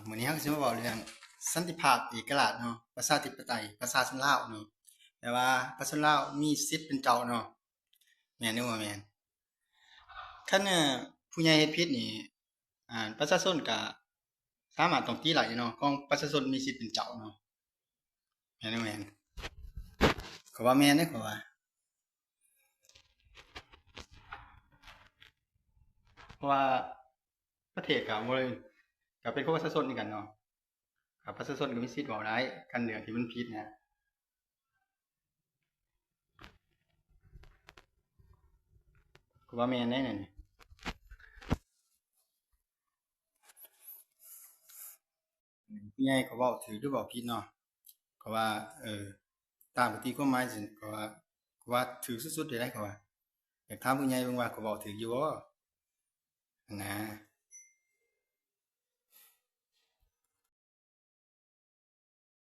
ມື້ນີ້ເຮົາກໍຊິມາເວົ້າເລື່ອງສັນຕິພາບ ເອກະລາດເນາະ ປະຊາທິປະໄຕ ປະຊາຊົນລາວເນາະ ແປວ່າປະຊາຊົນລາວມີສິດເປັນເຈົ້າເນາະ ແມ່ນຫຼືບໍ່ແມ່ນ? ຄັນ ເອີ ຜູ້ໃຫຍ່ເຮັດຜິດນີ້ ອາ ປະຊາຊົນກໍສາມາດຕ້ອງຕີໄລ່ເນາະ ຂອງປະຊາຊົນມີສິດເປັນເຈົ້າເນາະ ແມ່ນບໍ່ແມ່ນ? ຂ້ອຍວ່າແມ່ນເດ້ ຂ້ອຍວ່າ ເພາະວ່າປະເທດກໍບໍ່ໄດ້ ກໍເປັນຂອງປະຊາຊົນຄືກັນເນາະ ກໍປະຊາຊົນກໍມີສິດເວົ້າໄດ້ ຄັນເລື່ອງທີ່ມັນຜິດນະ ກໍວ່າແມ່ນໄດ໋ນັ້ນ ຜູ້ໃຫຍ່ເຂົາເວົ້າຖືກຫຼືເວົ້າຜິດເນາະ ເພາະວ່າ ເອີ ຕາມກະຕິຄວາມໝາຍຊີ້ ເຂົາວ່າ ເຂົາວ່າຖືກສຸດໆເລີຍເດ້ ເຂົາວ່າ ຢາກຖາມຜູ້ໃຫຍ່ເບິ່ງວ່າເຂົາເວົ້າຖືກຢູ່ບໍ່ຫັ້ນນະ.